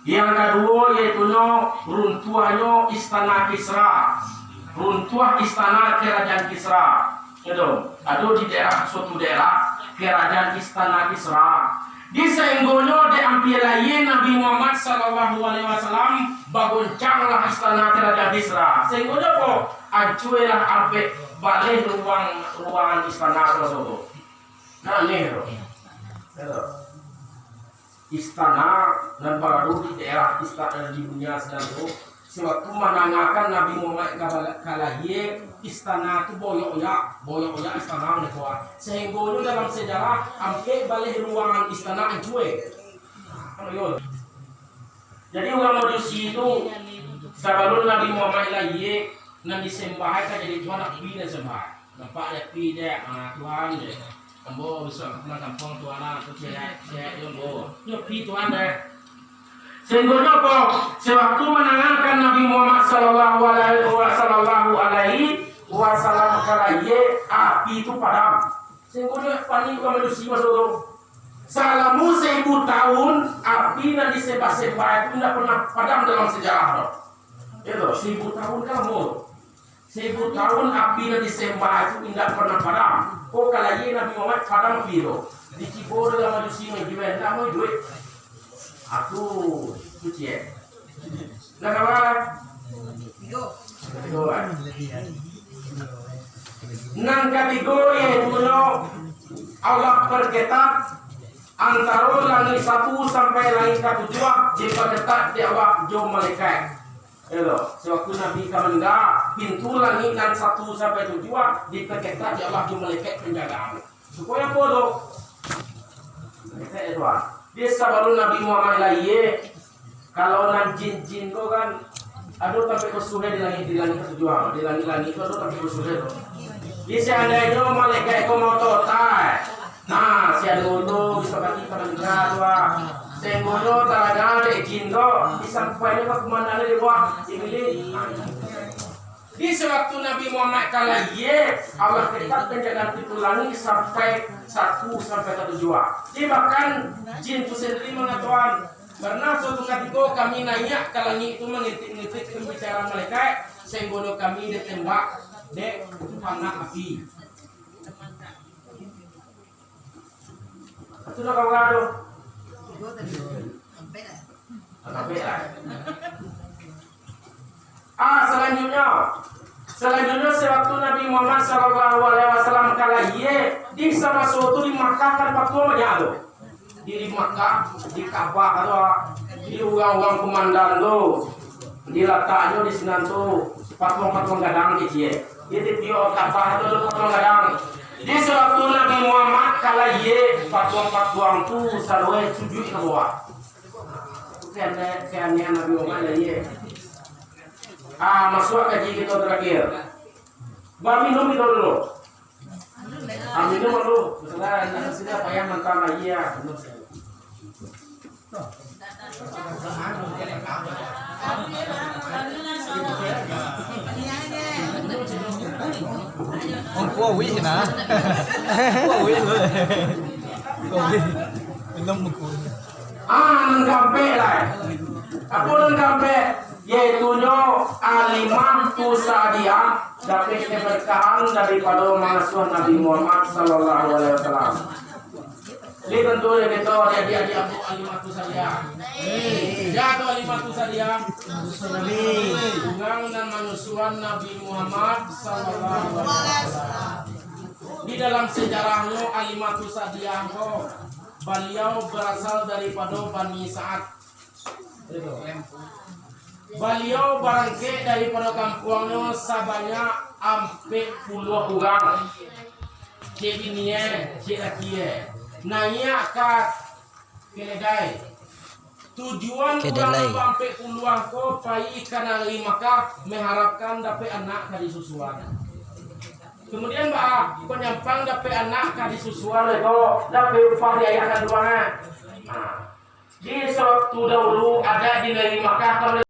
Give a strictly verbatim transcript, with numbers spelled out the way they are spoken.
Yang kaduo, yaitunyo runtuahnyo istana Kisra. Runtuah istana Kerajaan Kisra. Itu, ado di daerah, suatu daerah, kerajaan istana Kisra. Di sainggonyo dek ampia layie Nabi Muhammad sallallahu alaihi wasallam, bagoncanglah istana Kerajaan Kisra. Sainggonyo apo? Ancuelah ampek baleh ruang, ruangan istana tu. Nah, ni tu. Itu. Istana nan barado di daerah istana di dunia sadang tu, sewaktu manangakan Nabi Muhammad ka bala-, ka lahia, istana tu boyok-oyak, boyok-oyak istana mah ko. Sahinggonyo dalam sejarah, ampek baleh ruangan istana ancua. Nah, kan yo. Jadi, urang Majusi tu, sabalun Nabi Muhammad lahia, nan disembah ka jadi Tuhan, api nan sembah. Nampak dek api dek, ah, Tuhan dek. Ambo bisuak ka pulang kampuang Tuhan lah, tu cewek, cewek jo ambo. Nyo api Tuhan dek. Sahinggonyo apo? Sewaktu manangakan Nabi Muhammad sallallahu alaihi wa-, sallallahu alaihi wasallam ka lahia, api tu padam. Sahinggonyo panik urang Majusi maso tu. Salamo saribu tahun, api nan disembah-sembah itu indak pernah padam dalam sejarah tu. Itu, saribu tahun kan lamo. Saribu tahun api nan disembah tu indak pernah padam. Ko ka lahia Nabi Muhammad padam api tu. Dicibo dek urang Majusi, mah iduik, indak mau iduik. Aku, suci, eh. Nah, kawan. Katigo, kan? Nan katigo, yaitunyo Allah perketat antaro langik satu sampai langik katujuah, diperketat dek Allah jo malaikat. Elok, sewaktu Nabi ka maningga, pintu langik nan satu sampai tujuah dipaketak dek Allah jo malaikat panjagaan. Supayo apo tu? Malaikat tu, ah. Di sabalun Nabi Muhammad lahia, kalau nan jin-jin tu kan, ado tampek khusus di langik, di langik katujuah, di langik-langik tu ado tampek khusus tu. Di seandainyo malaikat ko mau totai, nah, si ado tu bisa mati ka maningga tu, ah. Senggonyo talaga dek jin tu, disampainyo ka kumandan di bawah, di bilik. Di sewaktu Nabi Muhammad ka lahia, Allah tetap panjagaan pintu langik sampai satu sampai katujuah. Jadi bahkan jin tu sendiri mangatoan, karena suatu katiko kami naiak ka langik tu mangintip-ngintip pambicaraan malaikat, senggonyo kami ditembak dek panak api. Itu dah kawan tu. Sampai lah. Ah, selanjutnya. Selanjutnya, sewaktu Nabi Muhammad sallallahu alaihi wasallam ka lahia, di samaso tu di Makkah kan patuang banyak tu. Di Makkah, di Ka'bah tu, di urang-urang kumandan tu, dilataknyo di sinan tu, patuang-patuang gadang kecil. Di tiok Ka'bah tu ado patuang gadang. Di sewaktu Nabi Muhammad ka lahia, patuang-patuang tu saluruah sujuik ka bawah. Itu keane-, keanehan Nabi Muhammad lahia. Ah, masuak kaji kito terakhir. Baminum kito dulu. Ah, minum dulu. Sudah, sudah payah mantang lahia. Oh, kuah wih nah. Kuah wih. Kuah wih. Minum buku. Ah, nan kaampek lah. Apo nan kaampek? Yaitunyo Halimah tu Sa'diyah dapek keberkahan daripado mangasuah Nabi Muhammad sallallahu alaihi wasallam. Jadi tantu dek kito, adik-adik ambo Halimah tu Sa'diyah. Sia tu Halimah tu Sa'diyah? Urang nan mangasuah Nabi Muhammad sallallahu alaihi wasallam. Di dalam sejarahnyo Halimah tu Sa'diyah ko, baliau barasal daripado Bani Sa'ad. Baliau barangkek daripado kampuangnyo sabanyak ampek puluah urang. Ciek bini e, ciek laki e. Naiak ka keledai. Tujuan urang nan baampek puluah ko pai ka nagari Makkah, mengharapkan dapek anak ka disusuan. Kemudian baa, kok nyampang dapek anak ka disusuan ko, dapek upah di ayah kanduang e. Nah, di sawaktu dahulu ado di nagari Makkah,